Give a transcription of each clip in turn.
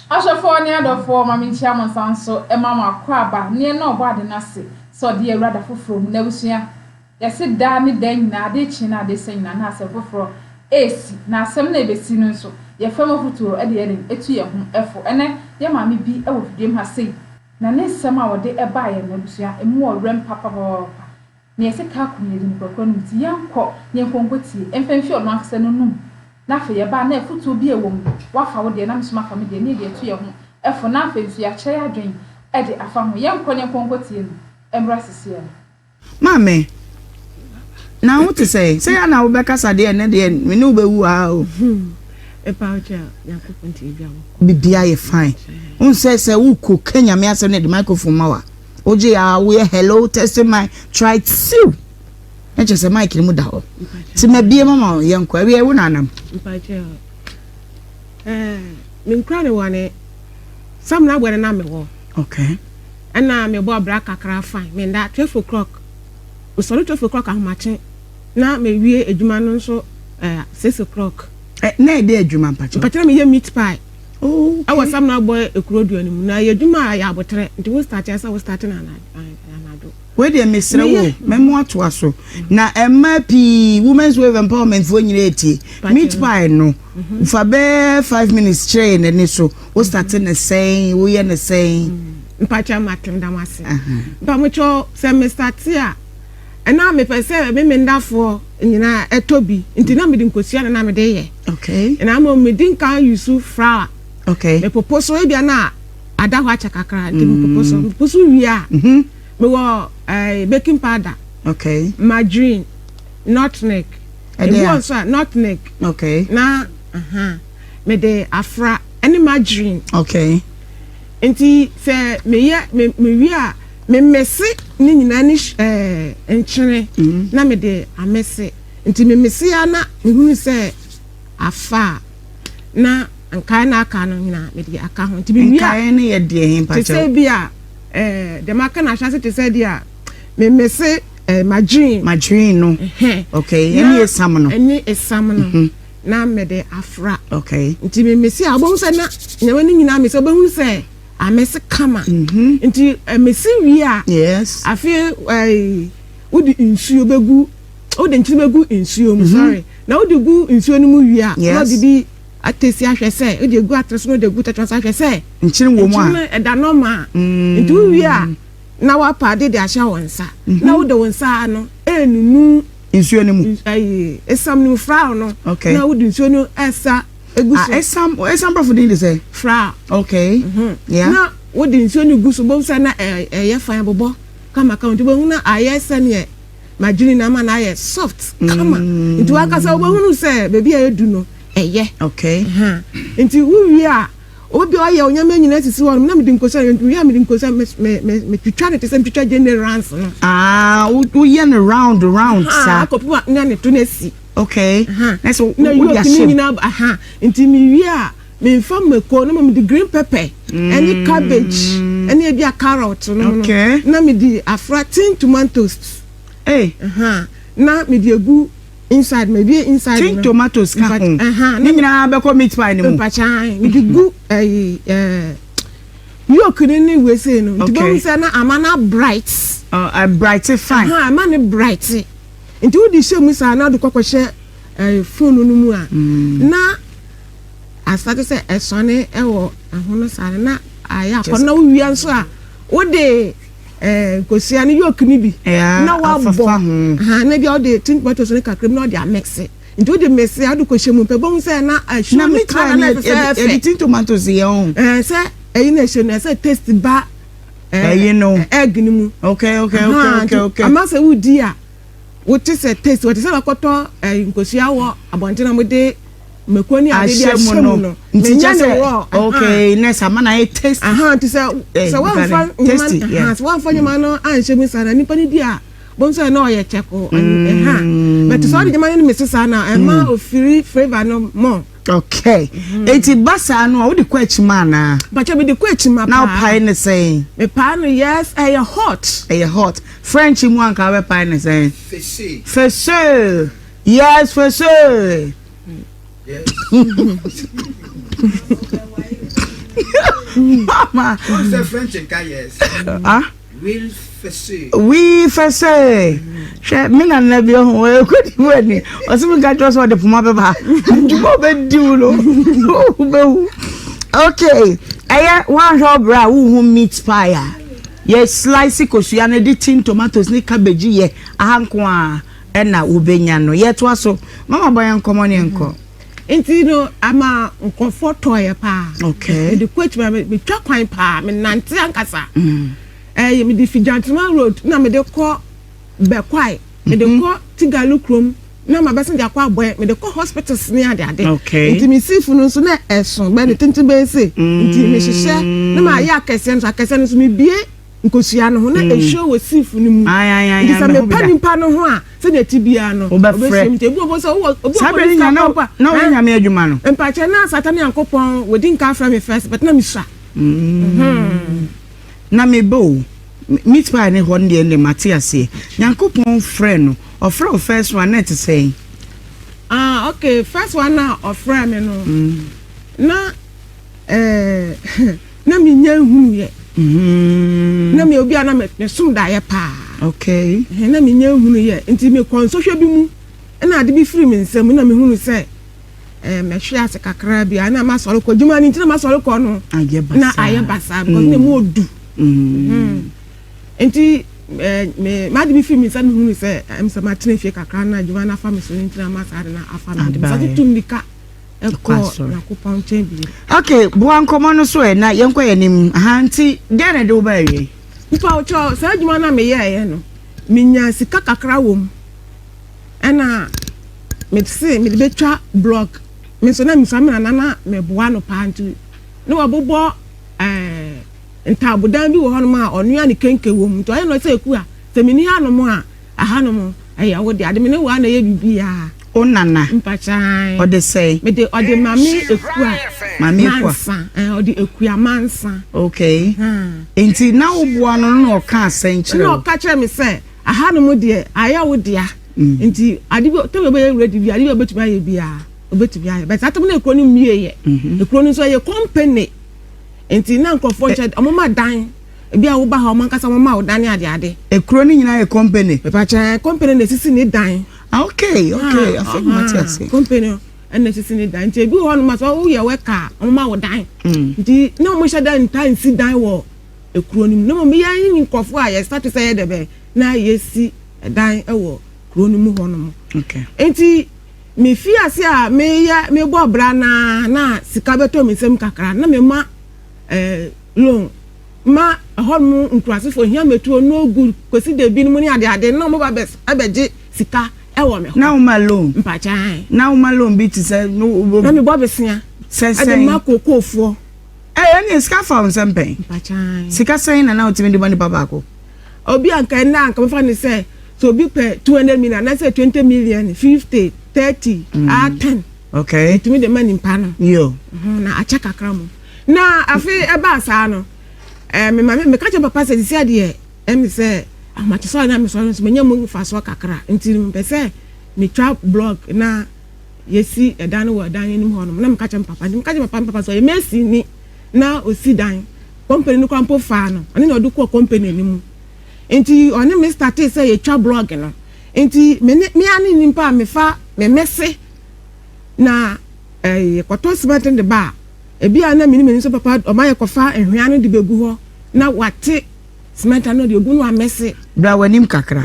Ahwɛfoɔ ne adɔfoɔ, ma menkyia mo nsa nso ma mo akwaaba ne ɛna ɔbɔ ade no ase sɛ ɔde yɛ awurada foforɔ mu. N'abusua, yɛse daa ne daa nyinaa, ade kye na ade sa nyinaa na asɛm foforɔ ɛresi. Na asɛm no a ɛbɛsi no nso, yɛfa mu afotuo de yɛ den ɛtu yɛn ho fo. Ɛnɛ, yɛ maame bi wɔ fidiem ha sei, na ne nsɛm a ɔde baeɛ no, abusua, ɛmu wɔ werɛm papapapapa. Na yɛse kaa kum yɛde nipakuo no nti yɛnkɔ na yɛnkɔ nkɔtie mfa mfi ɔno ankasa n'anum. Na afei yɛba a na afotuo bi a ɛwɔ mu no, woafa wo deɛ na me nso mafa me deɛ na yɛde atu yɛn ho fo na afei nso yɛakyerɛ yɛn adwene de afa ho. Yɛnkɔ na yɛnkɔ nkɔtie no mmra seseɛ no. Maame, na wo te sɛn? Sɛ yɛ na wobɛkasa deɛ ɛnɛ deɛ me ne wo bɛwu aa o. Biribiara yɛ fine. Wohu sɛ sɛ wokɔ ka Nyame asɛm na yɛde microphone ma wo a, wogye a woyɛ hello testing mic try siw na kyerɛ sɛ mic no mu da hɔ. Nti mabie mama wo yɛnkɔ. Awiei wo na anam. Mpakyɛ eh, me nkura ne wane sam na abɔne na mewɔ. Okay. Ɛna mebɔ bra kakra fine menda 12 o'clock mesɔre 12 o'clock ahomakye na mewie adwuma no nso eh, 6 o'clock. Eh, na ɛde adwuma mpakyɛ? Mpakyɛ na meyɛ meat pie. Oh, okay. Ɛwɔ sam na abɔ ekuro dua no mu na ɛyɛ adwuma a ɛyɛ abotrɛ nti wo start ɛsɛ wo start na anadwo. Wei deɛ mesrɛ wo mɛmo atoa so na mmaa pii women's wave empowerment foɔ nyinaa etie meat pie no mhm. fa bɛɛ 5 minutes kyerɛ yɛn n'ani so wo start ne sɛn, woyɛ ne sɛn? Mpakyɛ matem da mo ase. Mpamokyɛw, sɛ me start a, ɛna mepɛ sɛ me mendafoɔ nyinaa ɛtɔ bi nti na mede nkosua na mede yɛ. Na mmom medi nka use flour. Mepopo so, ebia na ada hɔ akyɛ kakra nti mepopo so. Mepopo so wie a, mewɔ baking powder, margarine, nutmeg. Ebi wɔ nso a nutmeg. Na mede afra ɛne margarine. Nti sɛ meyɛ me mewie a, memese ne nyinaa ne nkyene na mede amese. Nti memese a na mehunu sɛ afa a, na nkae na aka no nyinaa mede aka ho. Nti mewie a, nkae no yɛ deɛ he te mpakyɛw? Sɛ bi a deɛ maka no ahyɛ ase te sɛ deɛ a memese margarine. Margarine no. Okay, ɛne esam no. Ɛne esam no na mede afra. Nti memese a, wobɛhu sɛ na nneɛma no nyinaa mese, wobɛhu sɛ amese kama. Nti mese wie a, afei wode nsuo bɛgu, wode nkyene bɛgu nsuo mu, sorry, na wode gu nsuo no mu wie a, na wode bi atesi ahwɛ sɛ wode egu atere so na wode egu tɛtɛ so ahwɛ sɛ nkyene wɔ mu a nkyene no ɛda normal. Nti wowie a, na wapa ade de ahyɛ wɔn nsa na wode wɔn nsa no enunu nsuo no mu. Ɛyi esam no mu, flour no. Na wode nsuo no ɛsa egu so. Esam brɔfo din de sɛ? Flour. Yeah. Na wode nsuo no gu so, bohu sɛ na ɛyɛ fan bobɔ kama kama, nti bohu na ayɛ sɛneɛ margarine na ama na ayɛ soft kama. Nti wakasa wobɛhunu sɛ baabi a edu no ɛyɛ. Nti wowie a, obi a ɔyɛ onyama nyinaa sisi hɔ nom na mede nkosua, nti wie a mede nkosua me me me metwitwa no te sɛ metwitwa gyeene rounds no. Ah, woyɛ no round round saa. Akɔpem a na ne to no asi. Na sɛ na wode yolk ne ahyɛ mu. Nyinaa nti mewie a, memfa mako na mede green pepper ɛne cabbage ɛne ebi a carrot no no na mede afra tin tomatoes. Na mede egu inside, mebie inside Tin no. tomatoes ka ho. Ne nyinaa bɛkɔ meat pie no mu. Mpakyan mede gu ɛyi yolk ne ne wei no nti bɛhu sɛ na ama na bright. Bright fine. Ama ne bright, nti wode hyɛ mu saa na wode kɔkɔhyɛ phone no mu a, na asate sɛ ɛsɔne ɛwɔ ɛho no saa no na ayɛ akɔ. Na wowia nso a, wode nkosua no yolk no bi na wabɔ afafa ho. Na bi a wode tin tomatoes no kakra mu na wode amix, nti wode mix a, wode kɔhyɛ mu pɛ, bɛhu sɛ na ɛhyɛ Na no meat pie colour no na yɛde ɛfɛfɛ. Tin tomatoes yɛ ho. Sɛ ɛyi na ɛhyɛ no, ɛsɛ taste ba Ɛyi no. Egg no mu. Okay. Nti ama sɛ wodi a, wote sɛ taste wɔte sɛ wakɔtɔ nkosua wɔ abɔnten a mode mako ne ade de ahyɛ ahyɛ mu mu no no. Nti Menya kyɛ ne sɛ raw. Okay, na sɛ ama na ayɛ tasty. Nti sɛ sɛ wɔamfa tasty, nneɛma yeah. sɛ wɔamfa nneɛma no anhyɛ mu saa na nipa no di a, bɔn sɛ na ɔyɛ kyɛko ɛha, but sɛ ɔde nneɛma no mesi saa na ɛma ofiri flavour no more. Okay, eti ba saa no a, wode kɔ akyi ma anaa? Bàtɛ mi de kɔ akyi ma Na paa. wopae ne sɛn? Mepaa no, yes, ɛyɛ hot. Ɛyɛ hot. French mu anka wobɛpae ne sɛn? Fese. Fese, yes, fese. Mama. Wɔn sɛ French nka yes. Ah. Oui fese. Oui fese. Hwɛ me nana bi ɔho ɔyɛ kɔdi mu ani. Ɔsɛ mi nka kyerɛ sɛ ɔde poma bɛba. Dwuma ɔbɛdi wo no. Wobɛhu. Okay. Ɛyɛ woanhwɛ ɔbrɛ a wohu meat pie a. Yɛ slice kosua no de tin tomatoes ne cabbage yɛ aha nko a ɛna wobɛnya no. Yɛtoa so. Mama bɔ yɛn nkɔmmɔ ne yɛnkɔ. Nti no ama nkurɔfoɔ tɔeɛ paa. Okay. Mede kɔ akyiri a metwa kwan paa menante ankasa. Mm. Ɛyɛ mede fi Gyantrema road na mede kɔ Bɛkwae mede mm-hmm. kɔ Tigalu kurom na ma bɛsen de akɔ Abɔɛ mede kɔ hospitals ne ade ade. Okay. Nti me sifu no nso na ɛso bɛyɛ ne tenten bɛyɛ se. Mm. Nti mehyehyɛ na ma ayɛ akɛseɛ nso akɛseɛ no nso mebie nkosua no ho na ehwɛ wɔ sieve no mu. Nti sɛ mepa nipa no ho a, sɛnea ɛte biara no, ɔbɛhyɛ mu. Nti ebi wɔ hɔ sɛ wowɔ obi wɔ hɔ sika mpo a. Na woyɛ Nyame adwuma no. Mpakyɛ na Satan Nyankopɔn wɔdi nka afrɛ me first but na mesua. Na meba o, meat pie ne hɔ no deɛ ɛnde mate aseɛ. Nyankopɔn frɛ no, ɔfrɛ wo first one na ɛte sɛn? Ah okay, first one a ɔfrɛ me no, na eh, na menya nhunuiɛ. Mm-hmm. Na meyɛ obi a na mesom daeɛ paa. Okay. Na menya nhunuiɛ nti mekɔ nsɔhwɛ bi mu ɛna ade bi firi me nsam na mehunu sɛ eh, mɛhwe ase kakra bi a na masɔre kɔ adwuma no nti na masɔre kɔ no na ayɛ basaa because na mu odu. Mm-hmm. Nti eh, me m'ade bi firi me nsa mehunu sɛ ɛm sɛ matena fie kakra na adwuma no afa me so no nti na ma saa de na afa me nti mesate tu mmirika kɔ Nyankopɔn nkyɛn bio. Ok, boa nkɔmmɔ no so ɛ na yɛnkɔ yɛn anim. Aha, nti dɛn na ɛde wo baa awiei? Mpawokyɛw, saa adwuma no a meyɛeɛ no, menyaa sika kakra wɔ mu. Ɛna mese mede bɛtwa blɔk. Me nso na mesua me nana na meboa no paa nti na wabobɔ ɛɛ ntaabodan bi wɔ hɔnom a ɔnoa ne kenke wɔ mu. Nti ɔyɛ no sɛ eku a, sɛ menni hanom a, ahanom ɛyɛ wo dea. Ade me ne wo a na ɛyɛ biribiara. Wo nana. Mpakyɛw. Ɔde sɛn? Mede ɔde Maame Ekua. Maame Ekua. Mansa. Ɛɛ ɔde Ekua Mansa. Okay. Nti na wo boa no na ɔka asɛn kyerɛ wo? Na ɔka kyerɛ me sɛ ahanom deɛ ayɛ wo dea. Mm. Nti ade bi tɛm ɔbɛyɛ ready bi ade bi ɔbɛtumi ayɛ biara ɔbɛtumi ayɛ. But atam na ekuro no mmie yɛ. Mhm. Ekuro no nso ɛyɛ company. Nti na nkurɔfoɔ nkyɛn ɔmo ma dan. Ebi a woba ha ɔmo ankasa ɔmo ma wo dan ne ade ade. Ekuro no nyinaa yɛ company. Mepakyɛ company na esisi ne dan. Ah okay okay afei na mate ase. Company ɛna esisi ne dan nti ebi wɔ hɔ nom a sɛ woyɛ wɛka a wɔn ma wo dan. Mm. Nti na wɔn hyɛ dan ntaa nsi dan wɔ ekuro no mu na wɔn yɛn ne nkurɔfoɔ a yɛ start sɛ yɛ dɛ bɛn na yɛsi dan wɔ kuro no mu hɔ nom. Okay. Nti me fi ase a meyɛ mebɔ bra na na sika bɛtɔ me nsam kakra na mema ɛɛ eh, loan. ma ɛhɔnom nkuraasefo hia mɛtuo no gu kwasi da binom ne ade ade na wɔn ba bɛgye sika ɛwɔ me hɔ. Na woma loan? Mpakyɛw. Na woma loan bi te sɛ no. Na mebɔ besia. Sɛ sɛn? Ɛde ma kookoofoɔ. Ɛɛ ɛne sika fa wo nsɛm pɛn. Mpakyɛw. Sika sɛn na na wotumi de ma nipa baako? Obi a nka ɛnna anka mefa ne sɛ sɛ obi pɛ 200 million anaasɛ 20 million 50 30 a 10. Okay. Metumi de ma nipa no. Yo. Na akyɛ kakra mu. Na afei ɛbaa saa no, ɛɛ me maame meka kyerɛ papa sɛ sisi adeɛ ɛmi sɛ ahomakyesɔre na mesɔre nso menya mu mfasoɔ kakra nti mepɛ sɛ metwa blog na yɛsi ɛdan no wɔ ɛdan anim hɔ nom na meka kyerɛ papa nti meka kyerɛ papa papa sɛ ɔyɛ mason ni na osi dan company no kora mpo faa no ɔne na ɔde kɔɔ company no mu nti ɔne me startee sɛ yɛtwa blog no nti me ne me ane nipa a mefa me mese na ɛɛ yɛkɔtɔ cement no de ba a Ebi a na minnim nso papa ɔma yɛkɔfa nhwea no de begu hɔ na wate cement ano de ogu no amɛse. Bra w'anim kakra.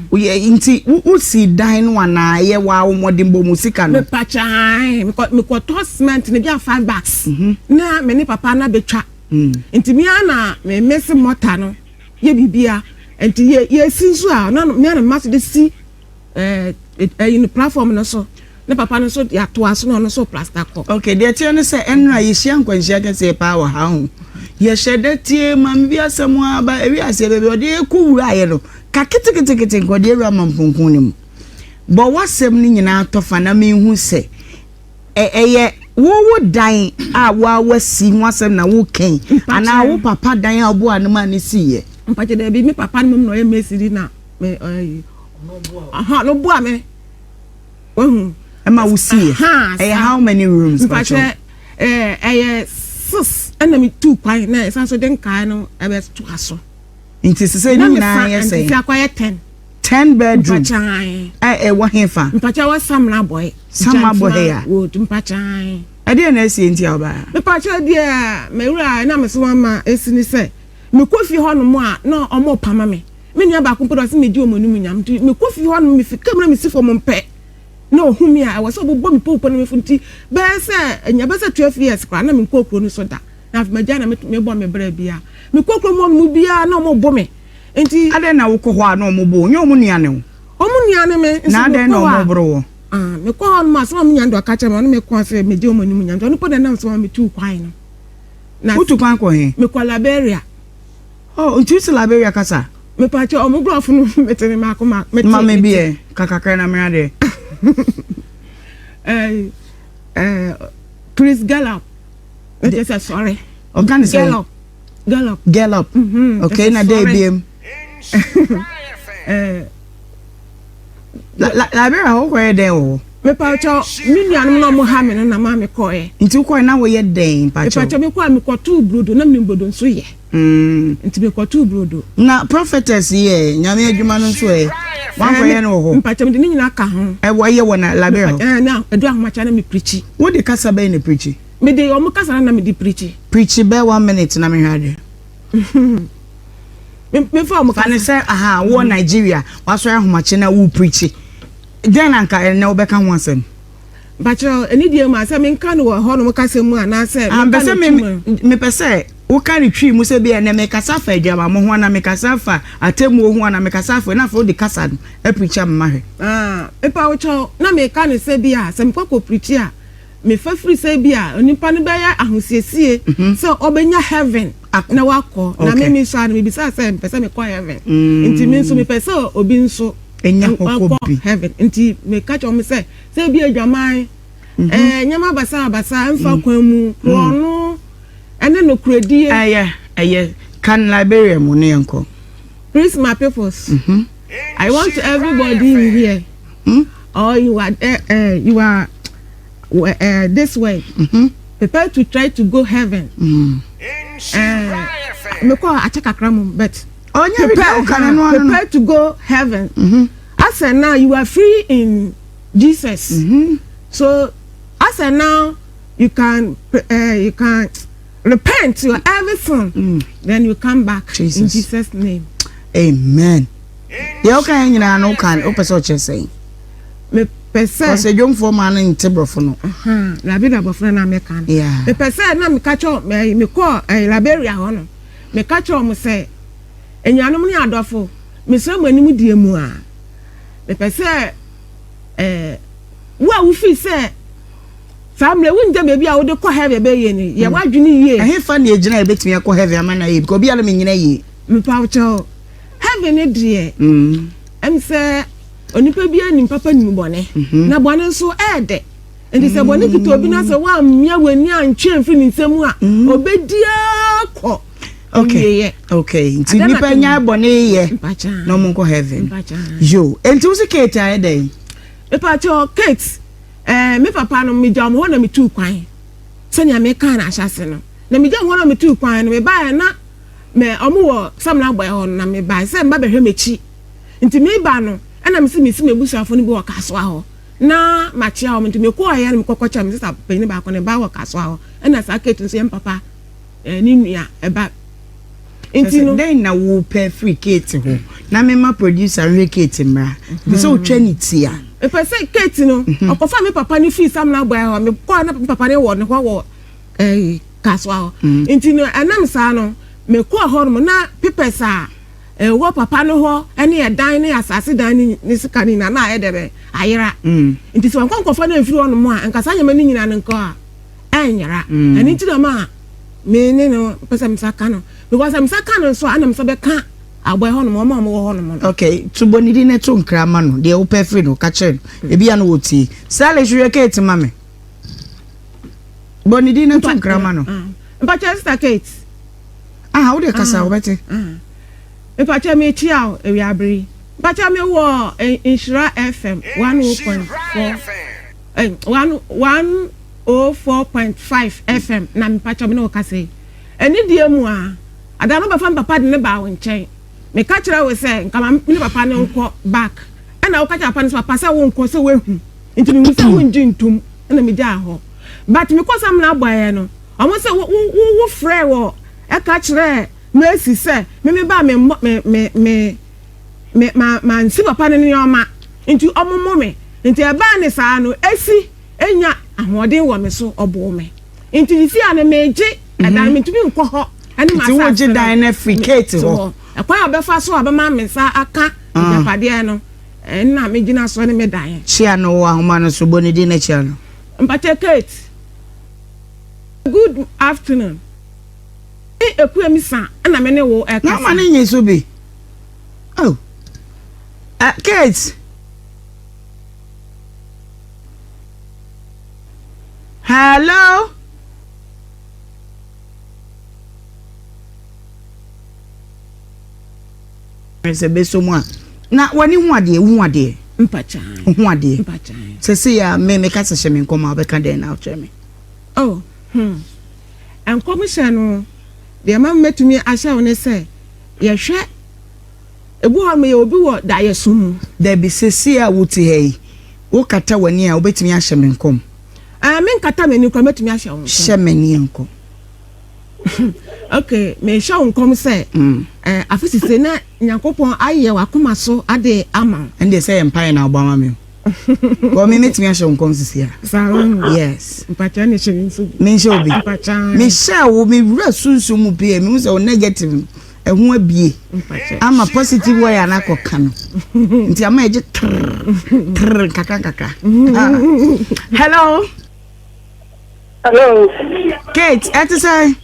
Woyɛ nti wosi dan no anaa ɛyɛ waa wo mmɔdenbɔ mu sika no? Mepakyae mekɔtɔ cement no bi a five bags na me ne papa no abɛtwa. Nti me ara na me mese mɔta no yɛ biribia. Nti yɛsi nso a na me ara na mema so de si ɛyi no platform no so ne papa no nso de atoa so na ɔno nso plaster kɔ. Okay, deɛ ɛteɛ ne sɛ ɛnora yɛhyia nkwanhyia kɛseɛ paa wɔ ha ho. Yɛhyɛ da tie maame bi asɛm a ba ewi aseɛ baabi ɔde kɔ wuraeɛ no ka ketekete nka ɔde awura ma mponko no mu. Bɔ w'asɛm no nyinaa tɔfa na menhu sɛ ɛyɛ wo wo dan a woa wasi ho asɛm na woka yi anaa wo papa dan a woboa no ma ne siiɛ. Mpakyɛ daabi me papa no mmom na ɔyɛ masonry na me ɔyɛ aha no boa me wahu. Ɛma wo si yɛ. Ɛyɛ how many rooms? Mpakyɛ ɛɛ ɛyɛ six. Ɛna me tuu kwan na ɛsan so de nkae no ɛbɛtoa so. Nti sisei ne nyinaa yɛ sɛn? Nti akɔyɛ 10. 10 bedroom. Mpakyan. Ɛ ɛwɔ he fa? Mpakyan wɔ Samina Bɔe. Samina Bɔe a. Road mpakyan. Ɛdeɛ na ɛsie nti a ɔbaa? Mpakyan deɛ mewura na me so ama esi ne sɛ mekɔ fie hɔ nom a na ɔmo pama me. Me nua baako mpo de ɔse medi ɔmo anim nyam nti mekɔ fie hɔ nom mefi kaa mu na mesi fam mpɛ na ɔhu me a ɛwɔ sɛ ɔbobɔ me popo na mefu nti bɛyɛ sɛ ɛnya bɛyɛ sɛ 12 years koraa na menkɔɔ kuro no so da na afei magya na mebɔ me bra biara mekɔ kurom hɔ nom biara na ɔmo bo me nti. Adɛn na wokɔ hɔ a na ɔmo bo wo nyɛ ɔmo nua ne wo? Ɔmo nua ne me nso Na adɛn na mekɔ hɔ ɔmo a boro wo? ah mekɔ hɔ nom a asɛm a me nua no de ɔka kyerɛ me ɔne me ko sɛ megye ɔmo anim nyam nti ɔno mpo na ɛnam so ma metuu kwan no na Wotu kwan kɔ he? Mekɔ Liberia. Oh, nti wote Liberia kasa? Mepakyɛ ɔmo brɔfo no mete ne maako ma mete. Ma me bi ɛ, ka kakra na mera deɛ. Eh, eh, Chris Gallup. Na kyerɛ sɛ sɔre. Ɔka ne sɛ. Gallup. Gallup. Gallup. Mm -hmm. Okay, na dɛ ebiem. Eh, Liberia hɔ wokɔyɛ dɛn wɔ hɔ? Mepakyɛ me nuanom na ɔmo ha me no na maa me kɔɛ. Nti wokɔɛ na woyɛ dɛn mpakyɛ? Mepakyɛ mekɔ a mekɔtoo brodo na menim brodo nso yɛ. Nti mekɔtoo brodo. Na prophetess yi ɛ, Nyame adwuma no nso ɛ, wankɔyɛ no wɔ hɔ? Mpakyɛ mede ne nyinaa ka ho. Ɛwɔ ɛyɛ wɔ na Liberia hɔ? Ɛɛ na ɛdu ahomakyɛ na me pirikyi. Wode kasa bɛn na pirikyi? Mede ɔmo kasa no na mede pirikyi. Pirikyi bɛɛ one minute na mehwɛ adeɛ. Mefa ɔmo kasa. Fa ne sɛ aha wɔ Nigeria wasɔre ahomakye na wo pirikyi. Dɛn na anka ɛnnɛ wobɛka ho asɛm? Mpakyɛw, ɛne deɛ mu a, sɛ menka no wɔ hɔnom kasa mu anaasɛ menka no Twi mu? Mepɛ sɛ woka no Twi mu sɛ ebia ɛnnɛ mekasa afa adwamammɔ ho anaa mekasa afa atemmuo ho anaa mekasa afa na afei wode kasa no apirikyi ama mahwɛ. Ah, mepawokyɛw, na meka no sɛ bi a sɛ mekɔ kɔ pirikyi a, mefa firi sɛ bi a onipa no bɛyɛ ahosiesie sɛ ɔbɛnya heaven na wakɔ. Na me me nso a no mebisaa sɛ mepɛ sɛ mekɔ heaven. Nti me nso mepɛ sɛ obi nso Nya hɔ kɔ bi. Heaven. Nti meka kyerɛ wɔn sɛ, sɛ ebi adwaman, mhm. eh, nneɛma basabasa mfa mm. kwan mu, korɔno, ɛne nokorɛdie. Ɛyɛ, ɛyɛ, kan Liberia mu ne yɛnkɔ. Please my peoples, mm -hmm. I want everybody in here, mm? or you are, you are this way, mm -hmm. prepare to try to go heaven. Mm. Mekɔ akyɛ kakra mu, but. Prepare, prepare to go heaven. Mm -hmm. As and now you are free in Jesus. Mm -hmm. So as and now you can you can repent your everything. Mm. Then you come back Jesus. in Jesus name. Amen. Deɛ ɔka yɛn nyinaa no woka wopɛ sɛ ɔkyerɛ sɛn? Mepɛ sɛ. Ɔsɛ dwomfoɔ maa no nte borɔfo no. Liberia borɔfo no na meka no. Mepɛ sɛ na meka kyerɛ mekɔɔ Liberia hɔ no. Meka kyerɛɛ wɔn sɛ, Anuanom ne adɔfo, mesrɛ mo anim die mu a, mepɛ sɛ eh, wo a wofii sɛ saa mmerɛ wongya baabi a wode kɔ heaven bɛyɛ no, yɛ hmm. w'adwene yie. Ɛhefa na ɛgyina a yɛbɛtumi akɔ heaven ama no ayɛ because obiara menyina yie. Mepa wo kyɛw, heaven ne deɛ, hmm. ɛm sɛ onipa biara nim papa nim bɔne, mhm. na bɔne nso ɛɛdɛ. Nti sɛ bɔne kita obi na sɛ woammia w'ani antwe amfiri ne nsam a, mm. ɔbɛdi ara kɔ awieeɛ. Okay, nti nipa nya bɔne yɛ na ɔmo nkɔ heaven. Yo, nti wo si Kate ayɛ dɛn? Mepakyɛ Kate, eh, me papa no megya ɔmo hɔ na metuu kwan sɛnea meka no ahyɛse no. Na megya ɔmo hɔ na metuu kwan no, mebaeɛ na me ɔmo wɔ Samina Bɔɛ hɔ no na mebaeɛ sɛ mba bɛhwɛ m'akyi. Nti meba no ɛna mesi mesi m'abusuafo no bi wɔ Kasoa hɔ. Na makyea wɔn nti mekɔeɛ na mekɔkɔkyɛɛ me sista panyin baako ne ba wɔ Kasoa hɔ ɛna saa Kate nso yɛ me papa eh, ne nua ɛba nti no. Dɛn na wopɛ firi Kate ho na mema producer nhwɛ Kate mmra mepɛ sɛ wotwa ne ti a. Mepɛ sɛ Kate no mhm. ɔkɔfa me papa no fii Samina Bɔɛ hɔ mekɔɔ na me papa no wɔ ne hɔ wɔ eh, Kasoa hɔ mm. nti no ɛnam saa no mekɔɔ hɔ nom na papers a Ɛwɔ papa no hɔ ne ɛdan ne asase dan ne ne sika no nyinaa na ayɛ dɛ bɛn ayera. Mm. Nti sɛ wankɔ nkɔfa no amfiri hɔnom a, nka saa nneɛma no nyinaa no nka a ɛnyera. Mm. Ɛno nti na ma me ne no pɛ sɛ mesa ka no. Because sɛ mesa ka no nso a, ɛna mesa bɛka abɔɛ hɔnom, wɔn a wɔwɔ hɔnom no. Okay, to bɔ ne din na to nkra ma no. Deɛ wopɛ firi no, ka kyerɛ no. Mm. Ebi a no wɔtie. Sally, hwehwɛ Kate ma me. Bɔ ne din na to nkra ma no. Mpakyɛ Sister Kate. Ah, wo de kasa ah, wobɛte. Ah. Mpakyɛ mekyia wo awiabere yi. Mpakyɛ me wɔ eh, Nhyira FM 104.4 eh, 1 104.5 FM na mpakyɛ me ne wo kasa yi. Anidie mu a, ada no wobɛfa me papa de no baa wo nkyɛn. Meka kyerɛɛ wo sɛ nka ma me ne papa no nkɔ back. Ɛna woka kyerɛɛ papa no sɛ papa sɛ wonkɔ sɛ woahu. Nti mehu sɛ wongye ntom ɛna megyaa hɔ. But mekɔ Samina abɔeɛ no, ɔmo sɛ wo wo wo frɛɛ wɔ ɛka kyerɛɛ Mercy sɛ me me ba me mmɔ me me me me ma mansi papa no nneɛma nti ɔmo mo me. Nti ɛbaa ne saa no esi enya ahoɔden wɔ me so ɔboo me. Nti sisi a no megye ɛdan no mentumi nkɔ hɔ ɛne Nti m'asase wogye no dan no afiri Kate te hɔ? hɔ. Ɛkwan a ɔbɛfa so a ɔbɛma me nsa aka Ah. agyapadeɛ no ɛna megyina so ne me dan. Kyia no wɔ ahoma no so, bɔ ne din na kyia no. Mpakyɛ Kate, good afternoon. Me Akua Misa na me ne wo Na ama ɛkasa. ne nye so bi. Oh. Uh, Kate. Hello. Sɛ bɛsɔ mu a na w'ani hu adeɛ wohu adeɛ wohu adeɛ sɛ sɛ yɛ a me meka sɛ hyɛ me nkɔm a wobɛka dɛn na wokyerɛ me. Oh, hmm. Nkɔmhyɛ no deɛ ma mɛtumi ahyɛ wo ne sɛ yɛhwɛ ebi hɔ meyɛ obi wɔ daeɛso mu. Dabi sɛsi a wote ha yi wokata w'ani a wobɛtumi ahyɛ me nkɔm. Ɛɛ me nkata m'ani koraa mɛtumi ahyɛ wo nkɔm. Hyɛ m'ani nkɔm. Ok, mehyɛ wo nkɔm sɛ ɛɛ afe sese na Nyankopɔn ayɛ w'akoma so ade ama wo. Ɛndeɛ sɛ yɛ mpaeɛ na wobɔ ama me o. Kɔ me mɛtumi ahyɛ wo nkɔm sisi a. Saa wo. Yes. Mpakyɛ ne hyɛ me nso bi. Menhyɛ wo bi. Mpakyɛ. Mehyɛ wo me wura sunsum mu pii mehu sɛ wo negative no ɛho abie ama positive wire no akɔka no nti ama ɛgye trrr trrr nkakra nkakra. Ah. Hello. Hello. Kate, ɛte sɛ?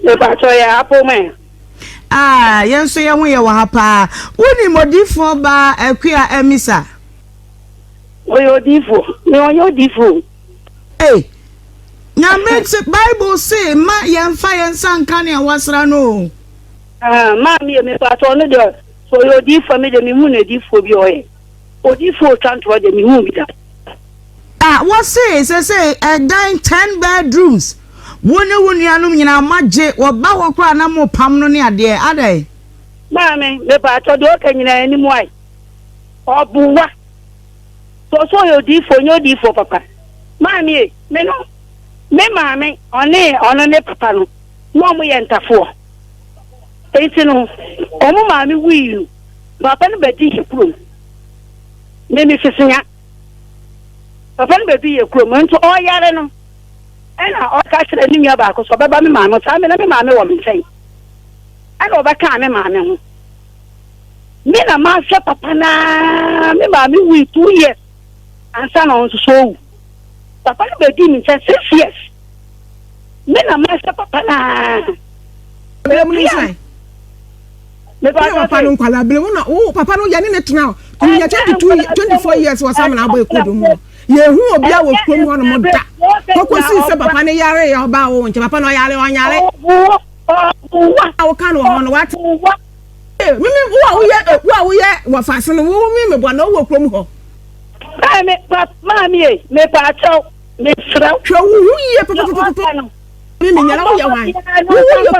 Mepatɔ yɛ apomɛ. Ah, yɛn nso yɛn ho yɛ wɔ ha paa. Wonim odiifoɔ baa Akua Amisa? Ɔyɛ odiifoɔ. Me ɔnyɛ odiifoɔ. Ei, Nyame se, Bible se, mma yɛmfa yɛn nsa nka nea wɔasra no o. Ah, maame yɛ mepatɔ ɔno deɛ, sɛ ɔyɛ odiifoɔ me deɛ mehu no adiifoɔ bi ɔyɛ. Odiifoɔ otwa ntorɔ deɛ mehu bi da. Ah, wɔse sesei ɛdan ten bedrooms, wo ne wo nuanom nyinaa moagye, wɔba hɔ koraa na mopam no ne adeɛ, adɛn? Maame, mepatɔ deɛ ɔka nyinaa anim ae. Ɔboa. Sɛ ɔsɛ ɔyɛ odiifoɔ, ɔnyɛ odiifoɔ papa. Maame e, me no, me maame, ɔne ɔno ne papa no, na ɔmo yɛ ntafoɔ. Enti no, ɔmo maame wui no, papa no bɛdi yɛ kurom. Me me sesea. Papa no bɛdu yɛ kurom nso ɔyare no, ɛna ɔka kyerɛ ne nua baako sɛ ɔbɛba me maame saa me na me maame wɔ me nkyɛn. Ɛna ɔbɛkaa me maame ho. Me na mahwɛ papa no ara, me maame wui two years ansa na ɔno nso so owu. Papa no bɛdii me nkyɛn six years. Me na mahwɛ papa no ara. Berɛ mu no nso ɛ? Me Woyɛ papa no nkwadaa berɛ mu na wo papa no yɛne ne tena o. Yɛ 22 24 years wɔ Samina abɔ ekodo mu no. Yɛhu obia wɔ kurom hɔ nom da. Kɔkɔsii sɛ papa no yare yɛ ɔbaa wo nkyɛn. Papa no ɔyare ɔnyare. A woka no wɔ hɔ no wate. Me me wo a woyɛ wo a woyɛ wɔfase no wo me meboa na wowɔ kurom hɔ. Maame pa maame e mepaakyɛw mesrɛ wo. Hwɛ wo ho yie papapapapa. Me me nyara woyɛ hwan? Wo wo yɛ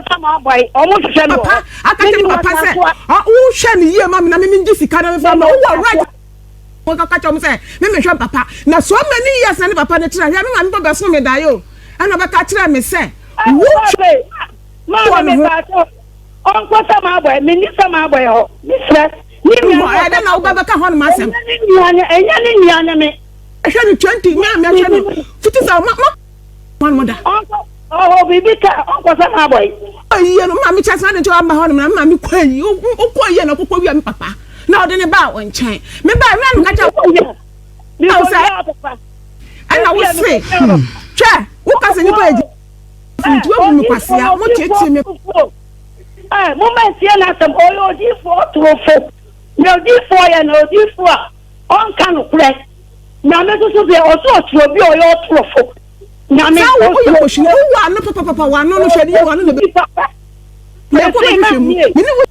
papa aka kyerɛ papa sɛ wohwɛ no yie ma me na me me ngye sika na mefa ma wowɔ right. Wɔkaka kyerɛ wɔn sɛ me mehwɛ papa na so many years na ne papa no tena hwɛ me maame bɔ bɛso me daeɛ o ɛna ɔbɛka kyerɛ me sɛ wo Maame me paatɔ ɔnkɔ sɛ maa bɔɛ menni sɛ maa bɔɛ hɔ mesrɛ ne nua no ɛdɛ na wobɛbɛka hɔ nom asɛm ɛnyɛ ne nua ne ɛnyɛ ne nua ne me ɛhwɛ no 20 me a mɛhwɛ no fiti sɛ ma ma hɔ nom da ɔnkɔ ɔhɔ biribi ka ɔnkɔ sɛ maa bɔɛ yie no maame kyɛ sɛ ade nkyɛ waba hɔ nom na maame kɔ ayi wokɔ yie na wokɔkɔ wia me papa na ɔde ne baa wo nkyɛn me baa wia no ka kyɛ wo sɛ ɛna wo se hwɛ woka sɛ nipa yɛ Nti wabu me kwasea, motiatia me. Momma ntie n'asɛm, ɔyɛ odiyifoɔ ɔtorofo. Nea odiyifoɔ yɛ no, odiyifoɔ a ɔnka nokorɛ. Nyame nso so deɛ, ɔse ɔsoro obi a ɔyɛ ɔtorofo. Nyame, Saa wo woyɛ kɔhwini, wowɔ ano papapapa, w'ano no hwɛ ne yie, w'ano na ɛbɛ. Yɛkɔ bɛhwehwɛ mu, me ne wo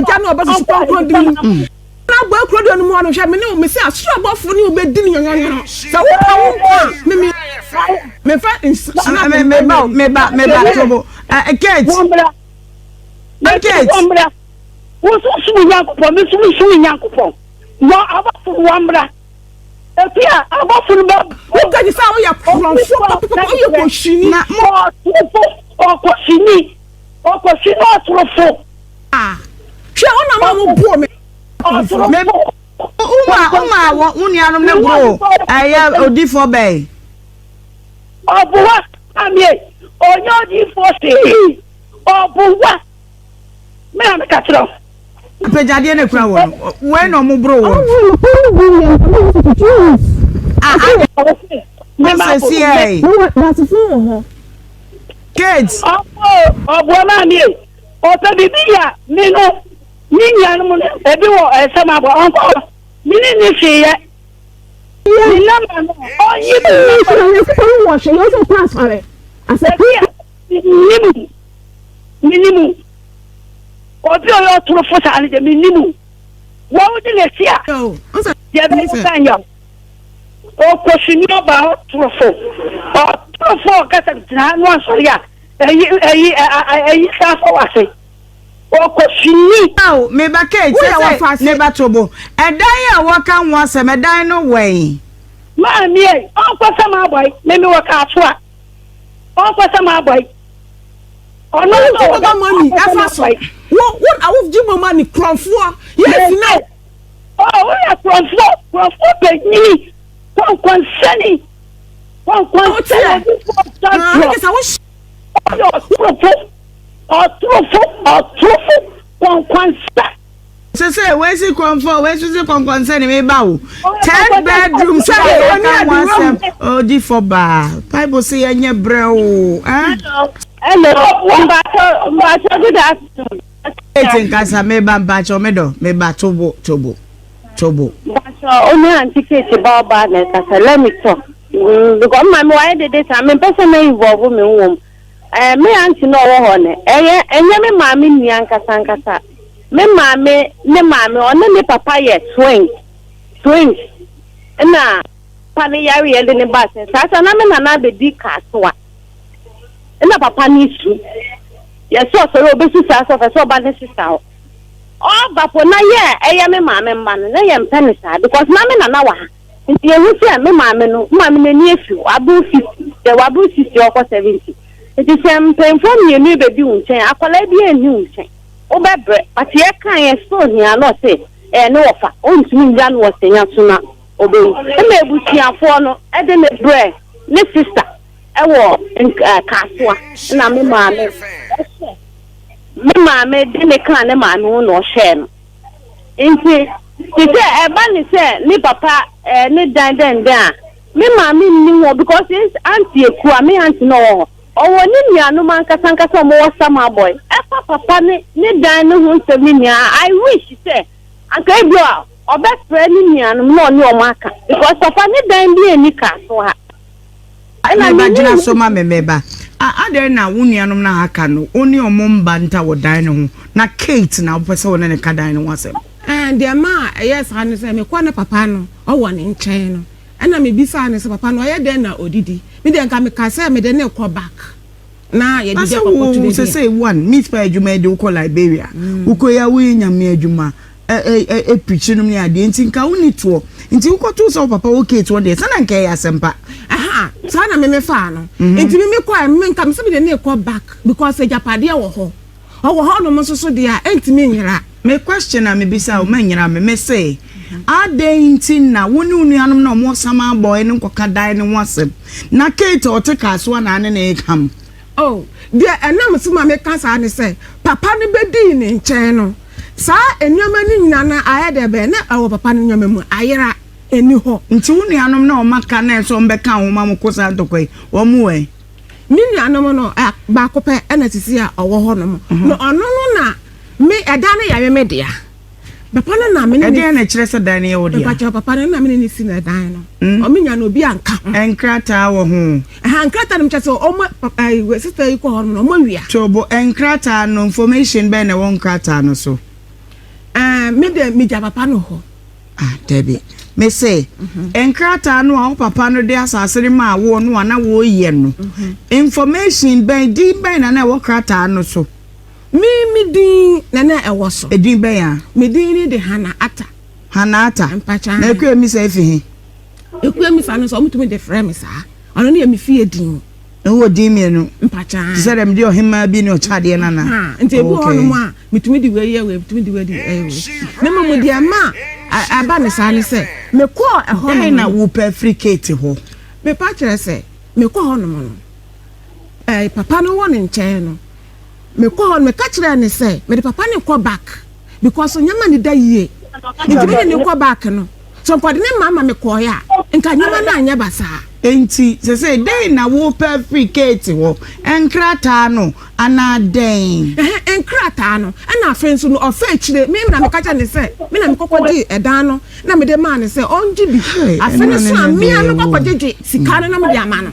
gya ne ɔba susu kronkron de mu. Na abɔ akuro deɛ no mu ano hwɛ me ne wo mese asoro abɔfoɔ ne wo bɛdi no nyɔnyɔnyɔnɔ sɛ wo pa wo nko a me me mefa nhyira meba meba meba tobo. Kate. Wɔmmra. Kate. Wɔmmra. Wo nso som Nyankopɔn, me nso mesom Nyankopɔn. Wɔ abɔfo no wɔmmra. Efi a abɔfo no bɛ. Woka gye sɛ woyɛ korɔmfoɔ papapapa woyɛ kɔhwini. Na mo. Ɔtorofo, ɔkɔhwini, ɔkɔhwini ɔtorofo. Ah, hwɛ wo na ma mo boɔ me. Ɔtorofo. Woma woma wɔ wo nuanom no boro ɛyɛ odifoɔ bɛn. Ɔboa amie ɔnyɛ odifoɔ hwee ɔboa me na meka kyerɛ wo. Apagyadeɛ no kura wɔ no wei na ɔmo boro wɔ. Sɛsi ɛyi. Kate. Ɔboa maame ɔpɛ biribi yɛ a me no. Ne nuanom no, ebi wɔ nsɛm abɔ, ɔnkɔ hɔ. Me ne nni hwee yɛ. Ne namba no, ɔnyi me namba. Ebi a, menni mu. Menni mu. Obi a ɔyɛ ɔtorofo saa no deɛ, menni mu. Wɔn wodi n'akyi a, deɛ ɛbɛyɛ sɛ nyɛ wo. Ɔkɔsini ɔbaa ɔtorofo. Ɔtorofo a ɔkasa gyina ha no asɔre a, ɛyi ɛyi ɛyi san fa w'ase. Ɔkɔhwini. Ao, me ba Kate, Woyɛ sɛ wɔfaase. ne ba Tobo. Ɛdan a wɔka ho asɛm, ɛdan no wɛn? Maame ei, ɔnkɔ sɛ m'abɔe, me mewɔ Kasoa. Ɔnkɔ sɛ m'abɔe. Ɔno Wo na gye ɔwɔ baba money ɔnkɔ sɛ ɛfa so. m'abɔe. Wo wo na wo gye mo money korɔnfoɔ. Yes na. Oh, woyɛ korɔnfoɔ, korɔnfoɔ bɛnyini, kɔnkɔnsɛni, kɔnkɔnsɛni, odifoɔ Ah, santorɔ. ne sɛ wo hyɛ. Ɔyɛ ɔtorofo. Ɔtorofo, ɔtorofo, kɔnkɔnsa. Sese wei si kɔnfɔ wei nso si kɔnkɔnsa ne meba o third bedroom sɛ yɛ ka ho asɛm odi fɔ baa bible sɛ yɛ nyɛ brɛ o eh. Hello, mpatsɔ mpatsɔ good afternoon. Eti nkasa meba mpatsɔ medɔ meba tobo tobo tobo. Mpatsɔ onye aunty Kate ba ɔbaa na ɛkasa let me talk mm, because mma mi wayɛ dede saa mempɛ sɛ mɛ involve me ho wɔ mu. Ɛɛ, me aunty no a ɔwɔ hɔ no, ɛyɛ, ɛnyɛ me maame nua ankasa ankasa. Me maame ne maame, ɔne ne papa yɛ twins, twins. Ɛna papa no yareɛ de no baa sɛ, saa saa na me nana abɛdi kaasoa. Ɛna papa no su. Yɛsɛ ɔsɔre ɔbɛsu saa sɛ ɔpɛ sɛ ɔba ne sista hɔ. Ɔba po na yɛ a ɛyɛ me maame mma no, na yɛmpɛ no saa because na me nana wɔ ha. Nti yehu sɛ me maame no, me maame n'ani afi, waboro 50, sɛ waboro 60 ɔkɔ 70. Nti sɛ mpanyinfoɔ mmienu yi bɛdi wo nkyɛn, akwadaa biara nni wo nkyɛn, wobɛbrɛ. But yɛkaeɛ yɛ still hia na ɔse ɛyɛ ne wɔfa, ɔntumi ngya no wɔ senya so na ɔbɛwu. Ɛma abusuafoɔ no de no brɛɛ ne sister ɛwɔ Kasoa, ɛna me maame ɛhwɛ, me maame de no kaa ne maame ho na ɔhwɛɛ no. Ntsi, tse sɛ ɛba no sɛ me papa ne dan dɛndɛn a, me maame nnyi hɔ because his auntie Ekua, me auntie na ɔwɔ hɔ, ɔwɔ ne nuanom ankasa ankasa a wɔwɔ Samabɔe. Ɛfa papa ne ne dan no ho nsɛm no nyinaa, I wish sɛ anka ebi a ɔbɛfrɛ ne nuanom na ɔne wɔn aka because papa ne dan biara nni Kasoa ha. Me ba, gyina so ma me, me ba. A Adɛn na wo nuanom no a aka no, wo ne wɔn mma nta wɔ dan no ho, na Kate na wopɛ sɛ wo ne no ka dan no ho asɛm? Ɛɛ, deɛ ɛmaa ɛyɛɛ saa ne sɛ, mekɔɔ ne papa no ɔwɔ ne nkyɛn no, ɛna mebisaa no sɛ, Papa no ɔyɛ dɛn na ɔdidi? Me deɛ nka mekaa sɛ mede no rekɔ back na Na yɛdidi sɛ akɔkɔto wo, baabi a. sesei one, meat pie adwuma yi de wokɔ Liberia, wokɔ yi a woyɛ Nyame adwuma, ɛ-ɛ-ɛ-ɛ-preachi nom ne adeɛ nti nka wonni toɔ. Nti wokɔtoo sɛ wo papa wɔ Kate hɔ deɛ, sɛ na nka ɛyɛ asɛmpa. Ɛha, saa na me mefaa no. Nti me mekɔɛ, me nka mesɛ mede no rekɔ back because agyapadeɛ wɔ hɔ. Ɔwɔ hɔ nom nso so deɛ a, ɛntumi nyera. Me question a mebisa wo, mɛnyera me, mese, adɛn nti na wo ne wo nuanom no a wɔwɔ Samaa Boy no nkɔka dan no ho asɛm, na Kate a ɔte Kasoa na ne no rekam? Oh, deɛ ɛnam so ma meka saa ne sɛ, papa no bɛdii ne nkyɛn no, saa nneɛma no nyinaa no ayɛ dɛ bɛn? Na ɛwɔ papa no nneɛma mu, ayera, ɛnni hɔ. Nti wo nuanom na wɔn aka na ɛsɛ wɔn bɛka wo ho ma mokɔ saa ntɔkwa yi, wɔn wɔ he? Me nuanom no, baako pɛ na sisi a ɔwɔ hɔnom, na ɔno no na me, ɛdan no yɛ me me dea. Papa no na me ne ne. Ɛdeɛn na ɛkyerɛ sɛ dan no yɛ wo dea? Mpakyɛw, papa no na me ne no si na dan no. Ɔmo nya no obi anka ho. Nkrataa wɔ ho? Ɛha nkrataa no mekyerɛ sɛ ɔmo ɛɛ sista yi kɔ hɔ no ɔmo awia. Tobo, nkrataa no information bɛn na ɛwɔ nkrataa no so? Ɛɛ me deɛ megya papa no hɔ. Ah dabi. Mese, nkrataa no a wo papa no de asase no maa woɔ no a na woreyɛ no, information bɛn, din bɛn na na ɛwɔ krataa no so? Me, me din na na ɛwɔ so. Edin bɛn a? Me din ne de Hannah Atta. Hannah Atta. Mpakyɛ. Na Akua Misa efi he? Akua Misa no nso, wɔtumi de frɛ me saa. Ɔno no yɛ me fie din. Na wowɔ din mmienu? Mpakyɛ. Te sɛ deɛ mede ɔhemmaa bi ne ɔkyadeɛ no anaa? Nti ebi wɔ hɔnom a, metumi de wei yɛ wei, metumi de wei de yɛ wei. Na mmom deɛ ɛma ɛba no saa ne sɛ, mekɔɔ ɛhɔnom no. Dɛn na wopɛ firi Kate hɔ? Mepa kyerɛ sɛ, mekɔɔ hɔnom no, ɛɛ papa no wɔ ne nkyɛn no, mekɔɔ hɔ no, meka kyerɛɛ no sɛ, mede papa no rekɔ back because nneɛma no da yie. Nti mede no rekɔ back no, sɛ nka ɔde ne mma ma mekɔeɛ a, nka nneɛma no anyɛ basaa. Enti seesei dɛn na worepɛ afiri Kate hɔ? Nkrataa no, anaa dɛn? Ɛhɛ, nkrataa no. Ɛnna afei nso no, ɔfa akyire, me na meka kyerɛɛ no sɛ, me na mekɔkɔgyee ɛdan no na mede maa no sɛ ɔngye bi. Afe no so a, me ara mekɔkɔgyegye sika no na mede ama no.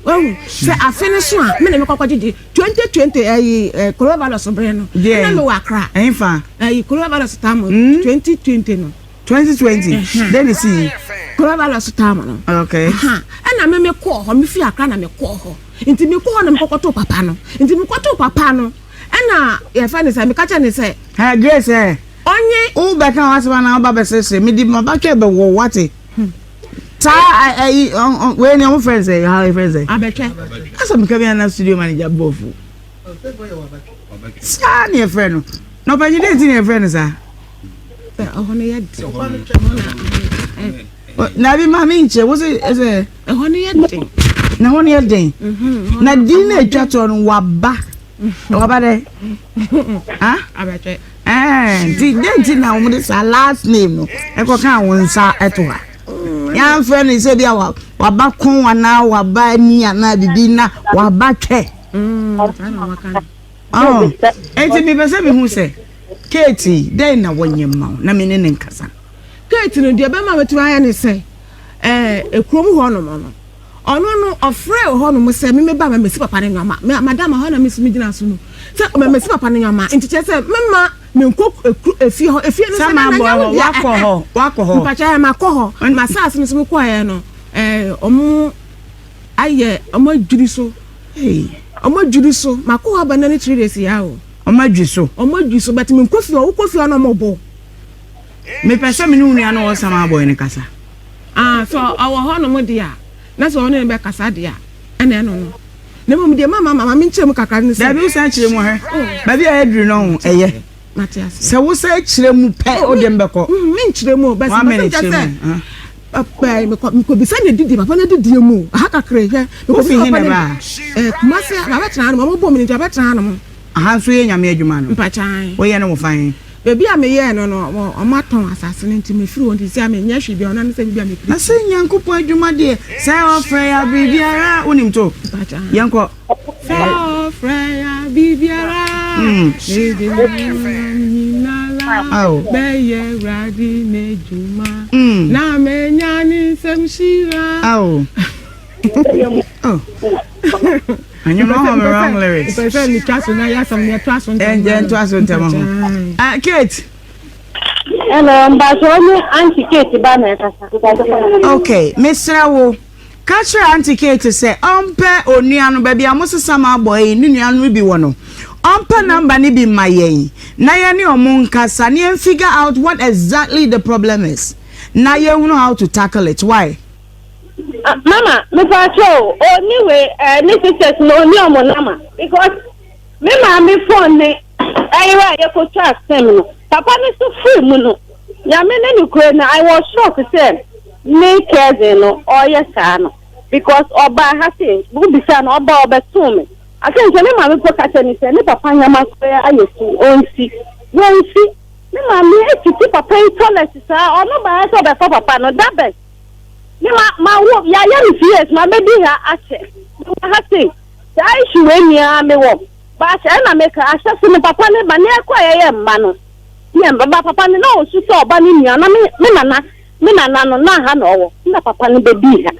Wahu? Sɛ afe no so a, me na mekɔkɔgyegye. 2020, ɛyi, eh, coronavirus bere no, Deɛn? na mewɔ Accra. Ɛhefa? Ɛyi, coronavirus tam, 2020 no. 2020 dɛn na esii? Coronavirus time no. Okay. Ɛna me me kɔɔ hɔ, me fi Accra na me kɔɔ hɔ. Nti me kɔɔ hɔ na me kɔkɔtoo papa no. Nti me kɔtoo papa no, ɛna yɛfɛ ne sɛ, me ka kyerɛ ne sɛ. Ɛ Grace ɛ. Ɔnye. Wo bɛka w'asɛm anaa wo ba bɛseresere, me di ma ba twɛ bɛ wɔ wate. Saa ɛyi wei ni ɔmo frɛ ne sɛ, ha yɛ frɛ ne sɛ. Abɛtwɛ. Asɛ me ka bi ana studio manager bɔfu. Saa ne yɛfrɛ no. Na ɔpanyin dɛn nti na yɛfrɛ no saa? Ɛhɔ no yɛ den. Na bi ma mi nkyerɛ wo sɛ ɛsɛ. Ɛhɔ no yɛ den. Na ɛhɔ no yɛ den. Mhm. Na din na atwa toɔ no waba. Mhm. Waba dɛ. Ha? Abɛtwɛ. Ɛɛ nti dɛn nti na wɔn de saa last name no ɛkɔ kan wɔn nsa ɛto ha. Mm. Yɛnfrɛ no sɛ bi a waba kɔn anaa waba ani anaa bibi na waba twɛ. Mm, enti mepɛ sɛ mehu sɛ Kate dɛn na wɔnyɛ mma wo na me ne ne nkasa. Kate no deɛ bɛma mɛtumi ayɛ ne sɛ ɛɛ kurom hɔ nom no ɔno no ɔfrɛ wɔ hɔ nom sɛ me meba ma mesi papa ne nneɛma me madam hɔ na mesi me gyina so no sɛ ma mesi papa ne nneɛma nti kyerɛ sɛ mema menkɔ ekuru efie hɔ efie no sɛ na na nyɛ wo deɛ wakɔ hɔ wakɔ hɔ mpakyɛ yɛ makɔ hɔ ma saase no so mekɔɛ no ɛɛ ɔmo ayɛ ɔmo adwiri so. Hey. Ɔmo adwiri so. Makɔ hɔ aba nnɛ ne 3 days ya o. Ɔmo adwiri so. Ɔmo adwiri so but menkɔ fie hɔ. Wokɔ fie hɔ na ɔmo bɔ. Mepɛ sɛ me ne wo nua no ɔwɔ Sama boy no kasa. Ah sɛ ɔwɔ hɔ nom deɛ a, na sɛ ɔne no bɛkasa deɛ a, ɛna ɛno no. Na mmom deɛ mama ma menkyerɛ mu kakra ne sɛ. Dabi wosan kyerɛ mu hwɛ. Baabi a yɛaduru no ho ɛyɛ. Mate ase. Sɛ wosan kyerɛ mu pɛ wode me bɛkɔ. Menkyerɛ mu o, but One mepɛ sɛ minute mekyerɛ kyerɛ sɛ. mu. Ah. Papa mekɔ mekɔbisa ne didi papa no didie mu aha kakra yi hwɛ Wofi mekɔbisa he papa na no ɛbaa? eh, Kumasi mabɛtena hanom ɔmo bɔ me nti mabɛtena hanom. Aha nso yɛ Nyame adwuma no? Mpakyan. Woyɛ no wɔ fa he? Baabi a meyɛɛ no no ɔmo ɔmo atɔn asase no nti mefiri hɔ nti seisei a menyɛ hwee biara ɔno ne sɛ biribi a mepiri. Na sɛ Nyankopɔn adwuma deɛ sɛ ɔfrɛ yɛ a biribiara wonim to? Mpakyan. Yɛnkɔ. Sɛ ɔfrɛ ya biribiara mede me honam nyinara bɛyɛ Awurade n'adwuma na manya ne nsam hyira. Anyɛ ma wɔn wrong lyrics. Mpɛ sɛ metwa so na yɛasɛm no yɛtoa so ntɛm. Ɛnjɛ ntoa so ntɛm ho. Kate. Hello, mpatsɔ ne Auntie Kate ba na ɛkasa. Okay, mesrɛ wo. Ka kyerɛ Auntie Kate sɛ ɔmpɛ onua no, baabi a wɔsesa ma abɔ yi ne nua no bi wɔ no, ɔmpɛ number no bi mma yɛn na yɛne wɔn nkasa na yɛn figure out what exactly the problem is na yɛnhunu how to tackle it. Why? Ah, mama, mepakyɛ o, ɔni wei, eh, ne sisters no, ɔni ɔmo nama because me maame phone ne ɛyere a yɛkɔtwa sim no, papa no so firi mu no, Nyame ne nokorɛ no, I was shocked sɛ me cousin no ɔreyɛ saa no because ɔbaa ha se wo bisa no ɔba ɔbɛtoo me. I think sɛ me maame mpo ka kyerɛ no sɛ ne papa nneɛma koraa ayɛ fi ɔnsi wansi. Me maame atiti papa yi toilet saa ɔno baeɛ sɛ ɔbɛfa papa no da bɛn me ma ma wo yɛayɛ me PS ma mɛdi ha akyɛ mewɔ ha sei saa issue wei nyinaa mewɔ but ɛna meka ahyɛse no papa no ba ne ɛkɔ yɛyɛ mma no Yɛ ba papa no na ɔsu sɛ ɔba ne nua na me me nana me nana no na ha na ɔwɔ na papa no bɛdii ha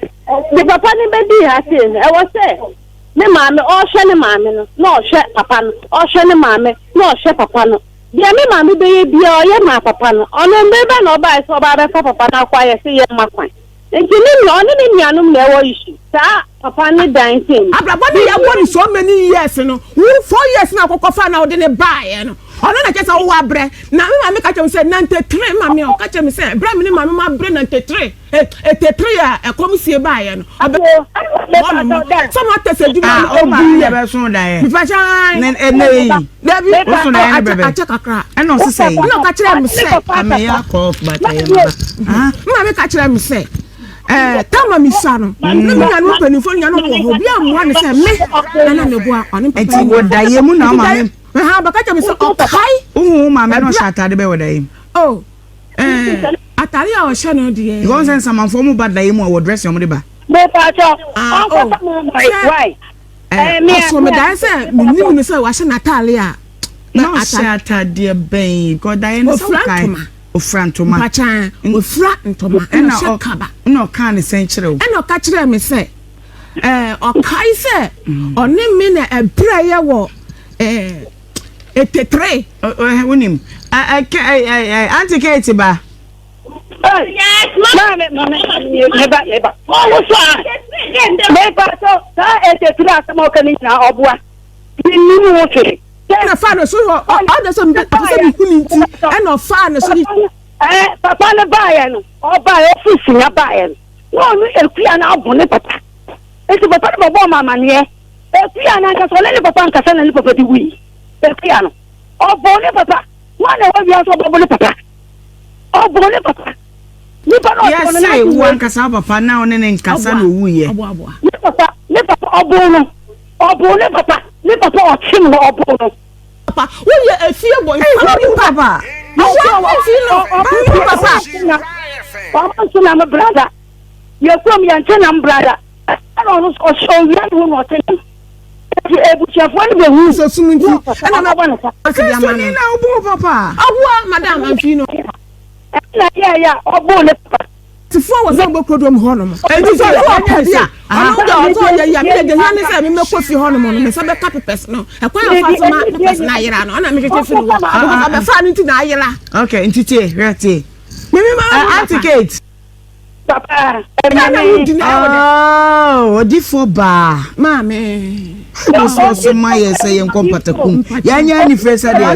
de papa no bɛdii ha sei no ɛwɔ sɛ me maame ɔhwɛ ne maame no na ɔhwɛ papa no ɔhwɛ ne maame na ɔhwɛ papa no. Deɛ me maame bɛyɛ biara ɔyɛ maa papa no. Ɔno mmerɛ bɛn na ɔbaeɛ sɛ ɔba abɛfa papa no akɔ ayɛ sɛ yɛmma kwan. Nti ne nua ɔne ne nuanom na ɛwɔ issue. Saa papa no dan sɛ ni. Abrabɔ no yɛbɔ no so many years no, wo 4 years na akɔkɔ fa na wode ne baeɛ no, ɔno na kyerɛ sɛ wowɔ abrɛ. Na me maame ka kyerɛ me sɛ 93 maame a ɔka kyerɛ me sɛ berɛ a me ne maame ma abrɛ 93 83 a ɛkɔm sie baeɛ no, ɔbɛ hɔnom sɛ mo atɛ sɛ adwuma no ɔgu yɛ. Mepakyɛ dabi akyɛ kakra. Ɛna ɔsesɛ yi. Ɛna ɔka kyerɛ me sɛ. Ameya kɔ bata yɛ maba. Maame ka kyerɛ me sɛ tama mi sa no na me nuanom mpanimfoɔ nuanom wɔ hɔ obi ammoa ne sɛ me na na meboa ɔne papa. Nti wɔ daeɛ mu na maame. Ɛha bɛka kyerɛ me sɛ ɔkae. Wohu wo maame na ɔhyɛ ataade bɛ wɔ daeɛ mu. Oh ataade a ɔhyɛ no deɛ. Because sɛ nsamanfoɔ mu ba daeɛ mu a wɔ dressing wɔn de ba. Mepatɔ ɔnkɔfa mu why. Ɔsɔ me daeɛ sɛ menim no sɛ wahyɛ n'ataade a. Na ɔhyɛ ataadeɛ bɛn? Because daeɛ no sɛ wokae. Ofura ntoma. Mpakyan, ofura ntoma ɛna ɔhyɛ kaba. Ɛna ɔkaa ne sɛn kyerɛ wo? Ɛna ɔka kyerɛɛ me sɛ, ɔkae sɛ ɔne me na ɛbrɛ yɛ wɔ etetere. Wonim, Auntie Kate ba. Yes, maame, maame, meba, meba. Ɔwɔ so a, meba so saa etetere asɛm a ɔka ne nyinaa ɔboa. Menim ho hwee. Ɛna ɔfaa no so hɔ, ɔda sɛ mepɛ sɛ mehu ne nti, ɛna ɔfaa no so. Ɛɛ, papa no baeɛ no, ɔbaeɛ, ɔfiri Sunya baeɛ no, na ɔno Akua no abo ne papa. Nti papa no bɛbɔɔ me amaneɛ. Akua no ankasa, ɔne ne papa ankasa na ne papa de wui. Akua no, ɔbɔɔ ne papa. Hwan na ɛwɔ wiase ɔbɛbo ne papa? Ɔbɔɔ ne papa. Nipa no ɔbɔɔ no Yɛse wo ankasa wo papa na ɔne ne nkasa na owuiɛ. Ne papa, ne papa ɔbɔɔ no. Ɔboo ne papa, ne papa ɔkyem no ɔboo no. Papa, woyɛ efie bɔ nfa ni papa. Awa efi no, ni papa. Ɔmo nso nam brada. Yɛ kurom yɛn nte nam brada. Ɛna ɔno nso ɔhyɛ owia ne ho na ɔte nam. Nti ebusuafoɔ no bɛ hu. Sɛ sum nti, ɛna na ɔbɔ ne ka. Kristoni na ɔboo papa. Awa madam amfi no. Ɛna yɛ yɛ a ɔboo ne papa. Tifoɔ wɔ sɛ wɔbɛkɔ dwom hɔ nom. Enti sɛ ɔsɛ ɔpɛ bi a, ɔno deɛ ɔsɛ ɔyɛ yi a, mede deɛ hia ne sɛ memɛkɔ fie hɔ nom no, me nsa bɛka pepɛs no. Ɛkwan a ɔfa so ma pepɛs no ayera no, ɔna mehwehwɛ firi hɔ. Because ɔbɛfaa no nti na ayera. Okay, nti tie, hwɛ tie. Meme ma uh, Auntie Kate. Papa, ɛna wodi na ɛwɔ dɛ. Oh, odifoɔ baa. Maame. Bible sɛ ɔsoma yɛ sɛ yɛnkɔ mpatakum. Yɛnyɛ anifere sɛ deɛ.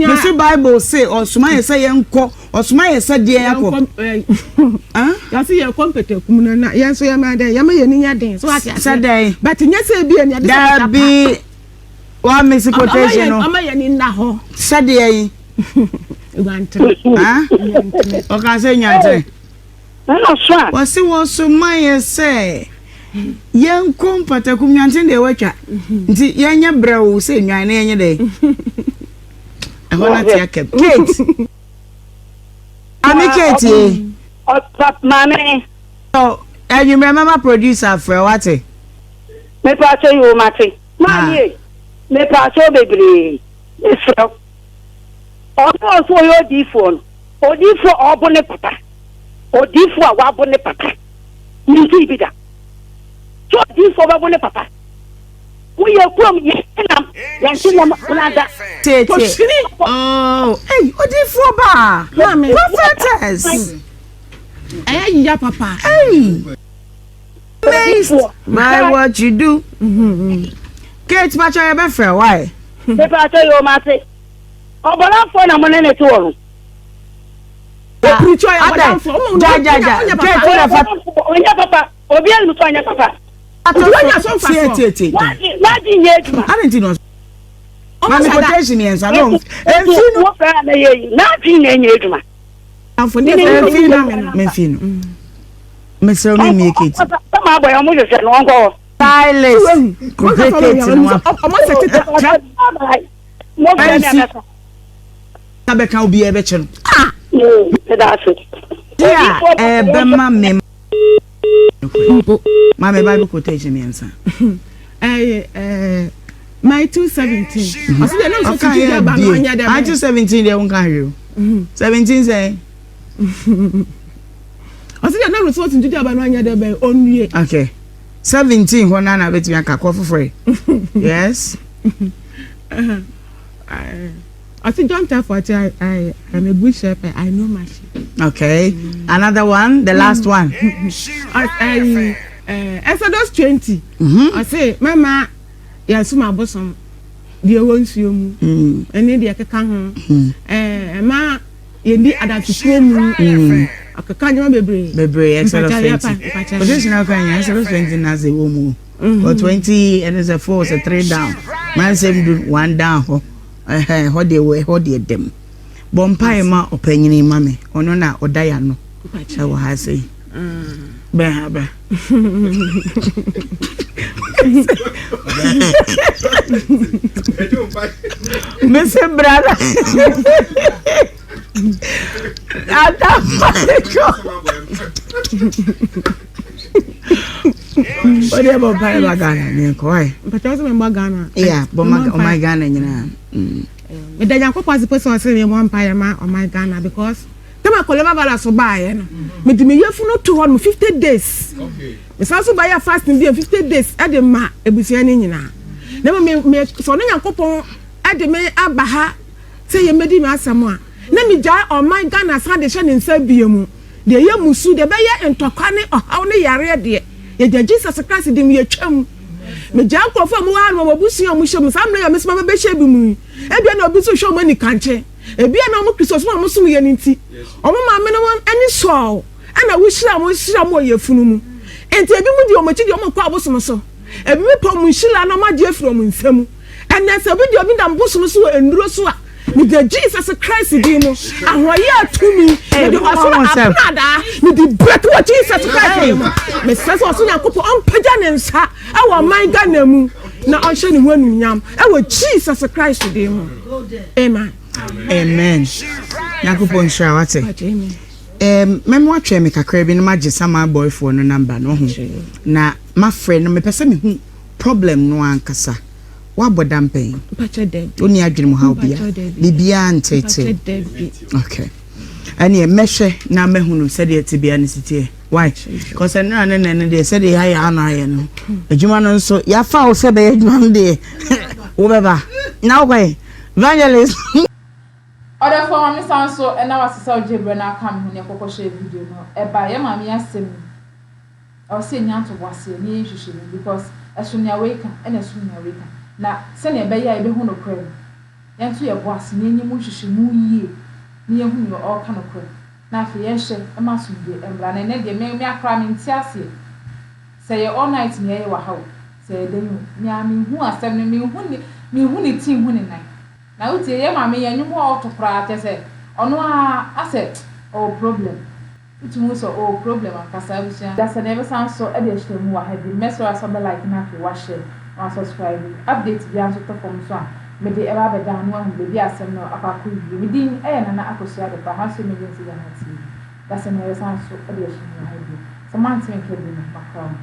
Mesi Bible se ɔsoma yɛ sɛ yɛnkɔ Ɔsoma yɛ sɛ deɛn akɔ? Yɛse yɛkɔ mpɛtɛkum no na yɛn nso yɛma dɛn yɛma yɛn ani nyɛ den so ate aseɛ. Sɛ dɛn? But nyɛ sɛ ebi yɛ nea ɛde sɛ pata pa. Dabi wa mesi quotation no. Ɔma yɛn ani nna hɔ. Sɛ deɛ yi. Nyantere. Ɔka sɛ nyantere. Ɛna so a. Wɔse wɔsoma yɛ sɛ yɛnkɔ mpatakum nyantere deɛ watwa nti yɛnyɛ brɛw sɛ nwan na yɛnyɛ dɛn. Ɛhɔ na te akɛm. Kate. Maame Kate ye. Maame. Anwummerɛ mɛma producer frɛ wate. Mepaakyɛ yi o mate. Maame e mepaakyɛ bebree mesrɛ wo. Ɔno a ɔso ɔyɛ odiifoɔ no odiifoɔ a ɔbo ne papa odiifoɔ a wabo ne papa mentii bi da sɛ odiifoɔ bɛbo ne papa. Wo yɛ kurom yɛn nam yɛn ti nam brada. Tete oh hey odiifoɔ baa prophetess. Ɛyɛ ya papa. Hey. Amazed by what you do. Kate Pacho yɛ bɛ frɛ why. Me pacho yɛ o ma se. Ɔbɔlanfoɔ na mo ne ne te wɔ no. Ja ja ja Kate wo na fa. Ɔnyɛ papa obi anim sɛ ɔnyɛ papa. Nti wanya so mfasoɔ. Tie tie tie. Wadi nyɛ adwuma. Adi nti na ɔsɔ. Maame quotation mmiɛnsa no. Emfi no. Wofɛ a na yɛ yi. N'adwene na ɛnyɛ adwuma. Emfi no. Memfi no. Mesrɛ me mmie Kate. Sɛ maa bɔ yɛ ɔmo hwehwɛ no ɔnkɔ hɔ. Stylist. Kɔhwɛ Kate no wa. Ɔmo sɛ tete tra. Ɛnsi. Abɛka obiara bɛkyɛ no. Ah. Ɛda ase. Deɛ a ɛbɛma me. Mpo. Maame Bible quotation mmiɛnsa. Ɛyɛ ɛɛ Matthew 17. Ɔsi deɛ nam sɛ tutu bi aba na ɔnyɛ dɛ. Matthew 17 deɛ wonka hwee o. 17 sɛn. Ɔsi deɛ nam sɛ tutu bi aba na ɔnyɛ dɛ bɛn ɔnwie. Okay. 17 hɔ na na bɛtumi aka kɔ foforɔ yi. Yes. Ɔse John 10 14 I, I am a good shepherd I know my sheep. Okay mm. another one the last mm. one. Ɛyi Exodus 20. Ɔse mɛma yɛn som abosom deɛ ɛwɔ nsuo mu mm. ɛne deɛ ɛkeka ho ɛma yɛndi adansekuo mu ɔkeka nneɛma bebree. Bebree Exodus 20. Quotation akɔ anya Exodus 20 na sɛ ɛwɔ mu. Or 20 ɛne sɛ 4 sɛ 3 down. Mansɛm du 1 down hɔ. Ɛhɛn, ɛhɔ deɛ wɔ ɛhɔ deɛ dɛm. Bɔ mpaeɛ ma ɔpanyini ma me, ɔno na ɔda yɛ ano ɛwɔ ha sei. Bɛn ha bra. Mese bra na. Ata O deɛ bɔ mpaeɛ ma Ghana ne nkɔ ɛ. Mpɛtɛ sɛ mebɔ Ghana. Yeah, bɔ ma ɔman Ghana nyinaa. Mm. Meda Nyankopɔn ase pɛ sɛ ɔsɛ mebɔ mpaeɛ ma ɔman Ghana because tɛma Cholera virus so baeɛ no mede me yafunu to hɔ no 50 days. Mesan so bɛyɛ fasting bi 50 days ɛde ma ebusua no nyinaa. Na me me sɛ ɔno Nyankopɔn ɛde me aba ha sɛ yɛmmɛdi m'asɛm a, na megyae ɔman Ghana san de hyɛ ne nsa bio mu. Deɛ ɛyɛ mmusu, deɛ ɛbɛyɛ ntɔkwa ne ɔhaw ne yareɛ deɛ, yɛgya Jesus Christ din mu, yɛtwam. Megyae nkurɔfoɔ a wɔwɔ ha no, wɔn abusua a wɔhyɛ mu, saa mmerɛ yi a me nso maba bɛhyɛ bi mu yi, ebia na obi nso rehwɛ wɔn anikankye, ebia na wɔn Kristosom a wɔsom yɛ no nti, wɔn maame no ani sɔɔ ɛna wohyira wɔn hyira wɔn wɔ yafunu mu. Enti ebinom di wɔn akyi deɛ wɔkɔ abosom so, ebinom pɛ wɔn nhyira na wɔagye afiri wɔn nsa mu. Ɛnnɛ, sɛ obi de obi nam bosom so wɔ nnuro so a, megyina Jesus Christ din mu, ahoɔyɛ tumi, mede ɔsoro apradaa, mede break wɔ Jesus Christ din mu. Mesrɛ sɛ ɔsoro Nyankopɔn ɔmpagya ne nsa wɔ ɔman Ghana mu na ɔnhyɛ ne ho anuonyam wɔ Jesus Christ din mu. Amen. Amen. Nyankopɔn nhyira wate. Um, mɛmo atwɛn me kakra bi na magye sama boyfoɔ no number no ho na mafrɛ no mepɛ sɛ mehu Problem no ankasa. Woabɔ dam pɛn? Wonni adwene mu haw bia? Biribiara nteetee? Okay. Ɛneɛ mɛhwɛ na mɛhunu sɛdeɛ tebea no si teɛ. Why? Because nnora ne nɛ no deɛ sɛdeɛ yɛayɛ ano ayɛ no. Adwuma no nso yɛafa wo sɛ bɛyɛ adwuma no deɛ wobɛba. Na wokɔyɛ evangelist. Ɔdɔfoɔ ma me san so ɛna wase sɛ wogye berɛ no aka me ho ne ɛkɔkɔ hyɛɛ video no ɛba yɛ maame asɛm yi. Ɛwɔ sɛ yɛnya ntoboaseɛ na yɛyɛ nhwehwɛmu because ɛso nea wei ka ɛna ɛso nea wei ka. Na sɛnea ɛbɛyɛ a yɛbɛhu nokorɛ no, yɛnto yɛn bo ase na yɛnyɛ mu nhwehwɛmu yie na yɛnhu nea ɔreka nokorɛ na afei yɛnhwɛ ma asomdwoeɛ mmra. Na ɛnnɛ deɛ me me ara koraa mente aseɛ sɛ ɛyɛ all night na yɛyɛ wɔ ha o, sɛ ɛyɛ dɛn o, me ara menhu asɛm no, menhu ne menhu ne ti nhu ne nan. Na wotie yɛn maame yɛn nnwom a ɔto koraa kyerɛ sɛ ɔno ara asɛ ɔwɔ problem. Wotumi hu sɛ ɔwɔ problem ankasa abusua. Dasani yɛbɛsan nso de ahyira mu wɔ ha bio. Mɛsrɛ wo sɛ wobɛ like na afei wa share na wa subscribe. Update biara nso tɔ fam nso a mede ɛba abɛda ha na wahu baabi a asɛm no akɔ akɔ wie. Me din yɛ Nana Akosua Adepa, ha nso Emergency Ghana TV. Dasani yɛbɛsan nso de ahyira mu wɔ ha bio. Sɛ moante me nka bio no makra mo.